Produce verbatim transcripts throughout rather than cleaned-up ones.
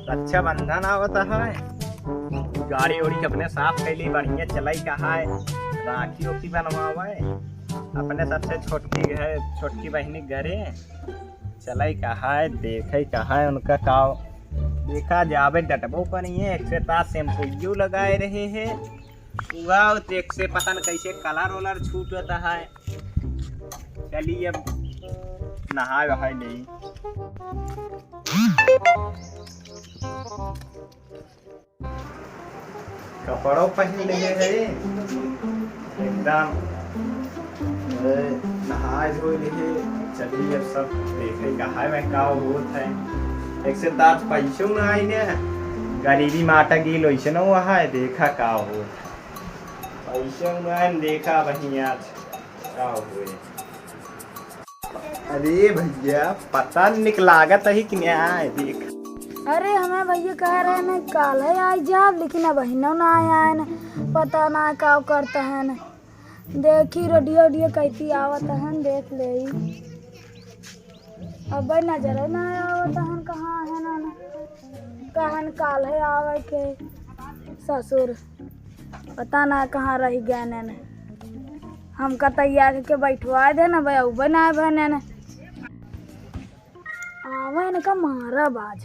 रक्षाबंधन आवत है, गाड़ी उड़ी के अपने साफ कैली, बढ़िया चलाई का है, राखी ओखी बनवावे अपने सबसे छोटकी है, छोटकी बहिनी घरे। चलाई का है, देखे का है उनका का, देखा जाबे डटबो पर नहीं है, एक से तास शैम्पूयो लगाए रहे है, उगाओ तो एक से पता न कैसे कलर वलर छूटता है। चलिए अब नहाए वहाए ले। कपड़ों पहन ले है एकदम, ए, नहाए धोए ले है। चलिए अब सब देखे का है मैं का होत है। एक से तास पैसों ना आई ने, गरीबी माटा गील वैसे न हुआ है, देखा का होत है। पैसों ना आई, देखा वहीं आज का हुए। अरे भैया, पता निक लागत है कि नहीं आए, देख। अरे, हमें भैया कह रहे हैं, काल है आई जाब, लेकिन अब हिनो ना आए, आए न, पता ना का करता है न। देखी, रोडियो, रोडियो कहती आवत है न, देख ले। अब नजर ना आवत है न, कहाँ है ना, न। कहन काल है आवे के ससुर। पता ना कहाँ रहि गए ने। हमका तैयार करके बैठवा दे ना भाई, उबे ना बने ने। आवे इनका मारब आज।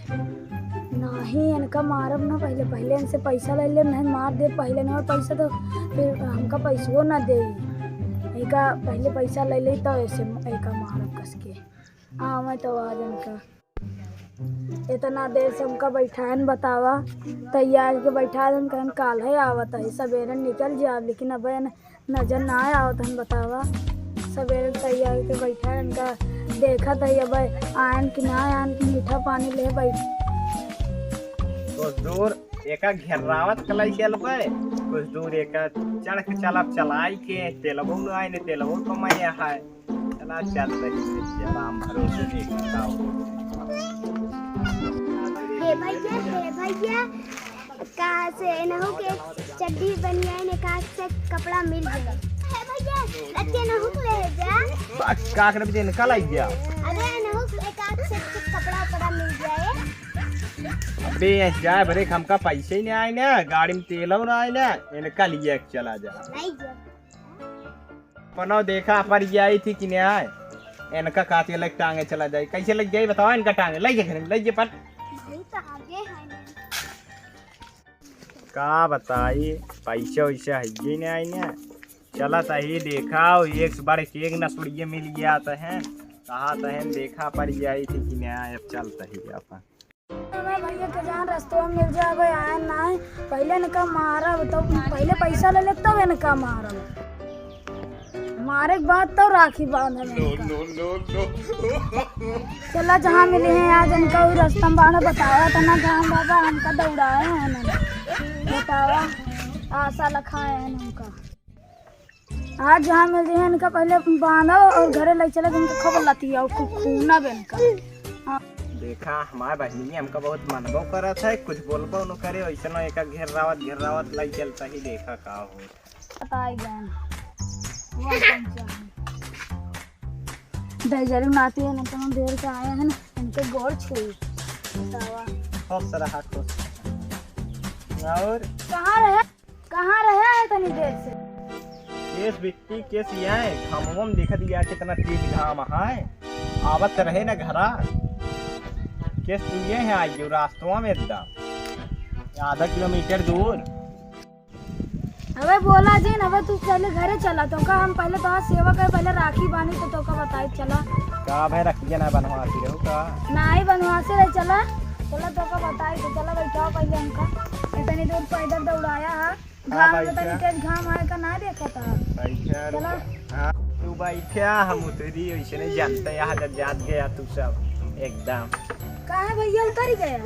नाही इनका मारब ना, पहले, पहले इनसे पैसा ले ले, नहीं मार दे पहले ना पैसा तो फिर हमका पैसो ना दे। इनका पहले पैसा ले ले तो ऐसे इनका मारब कस के। आवे तो आज इनका। इतना देर से हमका बैठाएन बतावा, तैयार के बैठा देन, कहन काल है आवत है, सबेरे निकल जाब, लेकिन अब न-, नजर ना आवत हन बतावा। सबेरे तैयार के बैठा इनका देखत है, अब आयन कि ना आयन कि मीठा पानी ले बैठ। कुछ दूर एका घेरावत कलाई चलबे, कुछ दूर एका चढ़ के चलब, चलाई के तेलबो न आए, ने तेलबो कमाइया है। चला चल रही है, चला हम भरोसे नहीं करता हूँ। हे भैया, हे भैया, कहाँ से एनहू के चड्डी बनियाइन एकाध set कपड़ा मिल जाए। हे भैया, रखे एनहू के ले जा। बा, का करबे जे इनका लाई जा। अरे एनहू के एकाध set के कपड़ा उपड़ा मिल जाए। अबे ये जाए भरे, हमका पैसे ही नहीं आए ना, गाड़ी में तेल ना आए ना, इनका लिए चला जा। नहीं जा। पनौ देखा पर आई थी कि नहीं आए, इनका काते लग टांगे चला जाए, कैसे लग जाए बताओ, इनका टांगे लग जाए घर में, लग जाए पर। भाई तो आगे है ना। का बताई, पैसा वैसा है ही नहीं आई ना। चला तही देखा, एक से बढ़ के एक नसुड़िए मिल गया तहन, कहा तहन देखा पर आई थी कि नहीं आए, अब चल तही अपन। हमें भैया के जान रस्तवा में मिल जाबे, आए ना है। पहले इनका मारब, तो पहले पैसा ले ले, तब इनका मारब। मारे के बाद तो राखी बांधब इनका। चला, जहाँ मिले हैं आज इनका, वो रस्ता में बांधब। बतावा तना घाम बाबा, हमका दौड़ाए हैं ना। बतावा, आशा लखाए हैं हमका। आज जहाँ मिल जाए इनका पहले बांधो और घरे ले चले, इनका खूब लतिया और खूब खूना बे इनका। हाँ। देखा हमार बहिनी हमका बहुत मनबो करत है, कुछ बोलबो न करे, वैसे न एका घेरावत घेरावत ले चलता ही, देखा का हो। बताई गए। वो कौन सा है? दही जरूर नाती है ना, तो हम देर से आए हैं ना, इनके गोड़ छुई। बतावा। खुश रहा, खुश रहा। और कहाँ रहे? कहाँ रहे है इतनी देर से? केस बिट्टी, केस ये है, घामवा में देखत या कितना तेज घाम है। आवत रहे ना घरा। केस तू ये है, आई रास्तवा में एकदम आधा किलोमीटर दूर। अबे बोला जिन, अबे तू पहले घरे चला, तोका हम पहले तोहार सेवा करे, पहले राखी बांधी तो तोका बताई, चला। का भाई रखिए ना बनवासी रहो का? नहीं बनवासी रहे, चला, चला तोका बताई तो, चला बैठाओ पहले हमका। इतनी दूर पैदल दौड़ाया है। हाँ, घाम में बैठा। तनी तेज घाम आए का ना देखा था। बैठा, चला। रुका। हाँ, तू बैठा, हम उतरी, वैसे नहीं जानते यहाँ जब जात गया तू सब एकदम। काहे भैया उतर गया?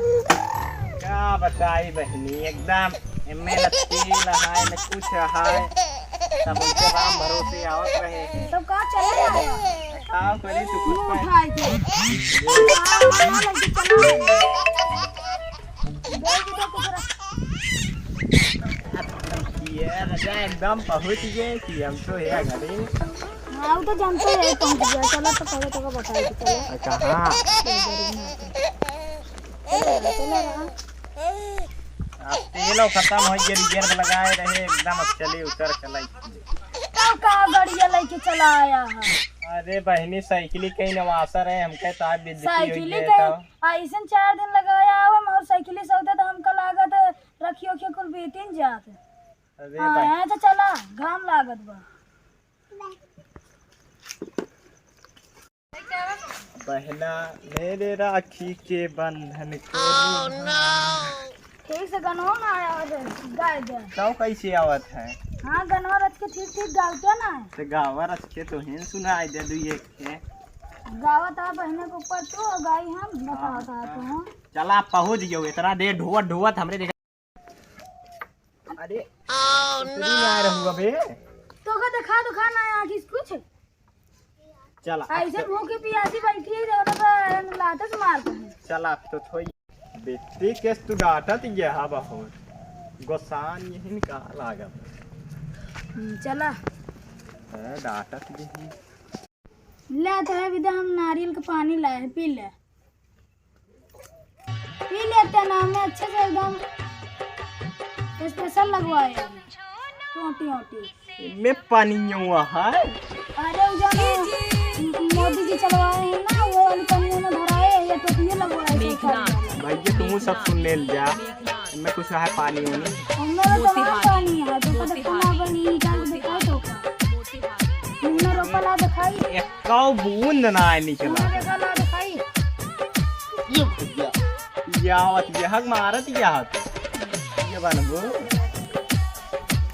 का बताई बहिनी, एकदम एमे न तेल है, न कुछ है, सब उनके राम भरोसे आवत रहे हैं। तब का चला गया? का करे तू कुछ मुंह कर। उठाए के। हाँ, हाँ, लड़की चला गया। ये राजा एकदम पहुँच गए कि हम तो है घरे। हाँ, वो तो जानते हैं, पहुँच गया। चलो तो पहले तो बताइए, चलो। कहाँ? अब तेलो खतम होइ गया, रिजर्व लगाए रहे एकदम, अब चली उतर के लइके। तब का गड़िया लइके चला आया है? अरे बहिनी, साइकिली कहीं नवासा रहे, हमके तो आज बेइज्जती होइ साइकिली गया कहीं था। अइसन चार दिन लगाया आवा, मोर साइकिली सौदे तो हमका लागत है रखियो के कुल बेटिन जात। अरे हाँ, बहिनी। यहाँ तो चला, घाम लागत बा। बहना मेरे राखी के बंधन को निभा। ठीक से गनवा ना आया है, गाय दे। तब कैसे आवत है? हाँ, गनवा रच के ठीक ठीक गावते ना है। तो गावा रच के तो हिन सुनाई दे दुई एक के। गावत आ बहने के ऊपर तू और गाई हम बतावत आ तू। हाँ। चला पहुँच गयो, इतना देर ढोवत ढोवत हमरे देख। अरे, उतरी ना रहू अबे। तो का देखा दुखा ना आँखी से कुछ? चला, अब ऐसे तो भूखी पियासी बैठी है, जौन बा, लात से मार दे। चला, अब तो थोई। बेटी के तू डांटत ये हा बहुत। गोसान यही का लागत। हम्म, चला। हाँ, डांटत यही। ले तो है विदा, हम नारियल का पानी लाए हैं, पी ले। पी लेते ना, हमें अच्छे से एकदम स्पेशल लगवाए हैं। टोटी ओटी। में पानी हुआ है। अरे वो जो ना मोदी जी चलवाए हैं ना, वो वाली पनियों में भराए हैं, ये टोपिए लगवाए हैं सरकार वाले। भाई ये तुम सब सुन ले जा, मैं कुछ है पानी होनी। हमें तो तमाम पानी है, तो कदे कमा बनी निकाल के दिखाओ तो का। तुमने रोपा ला दिखाई। कौ बूंद ना आए निकला। हमारे का लाद खाई। ये भैया, ये आवत, ये हक मारत, ये हाथ। ये बनबू।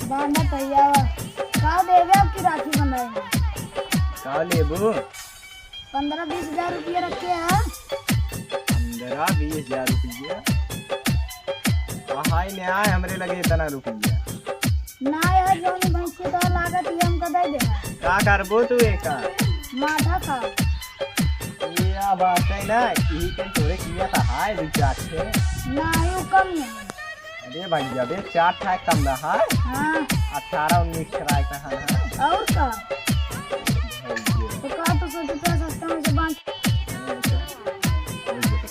बांधा भैया, का देवे आपकी राखी बंधाई में? का लेबू? पन्द्रह बीस हजार रुपया रखे हैं। पन्द्रह बीस हजार रुपया? कहाँ ले आए हमरे लगे इतना रुपया? ना यार, जौनी भैंस के तो लागत, ये हमका दे दे। का करबो तू एका? माथा खा। ये बात है ना, यही के तोरे किया था, हाय रिचार्ज है। ना, ये कम नहीं। अरे भैया, बे चार ठा कम रहा है। हाँ। अठारह उन्नीस ठा रहा है। और का? भैया। तो का तो सोचे तो सस्ता में से बांट। चलो, चलो,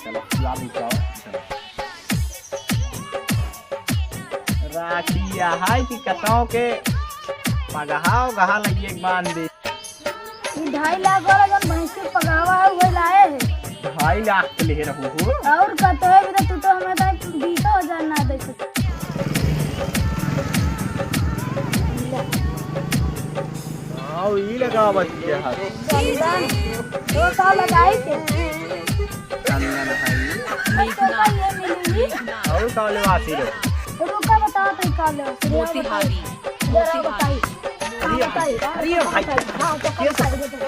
चलो, चलो, चलो, चलो। राखी यह है कि कतौ के पगहा उगहा लगिए के बांध दे। ई ढाई लाख वाला जौन भैंस के पगहावा है, उहे लाए है। ढाई लाख के लेहे रहू हो? और कतौ है भी तो, तू तो हमें तो बीसो हजार ना दे सकते। आओ, ई लगावत के हाथ। चंदन, तो का लगाई के? चंदन है ई। और तो का ये मिली? और का लेवासी रे? रुका, बताओ तो का लेवासी रे, मोतिहारी। बताई। जरा बताई। हाँ, बताई। अरे भाई, हाँ, तो का ये सब बताई?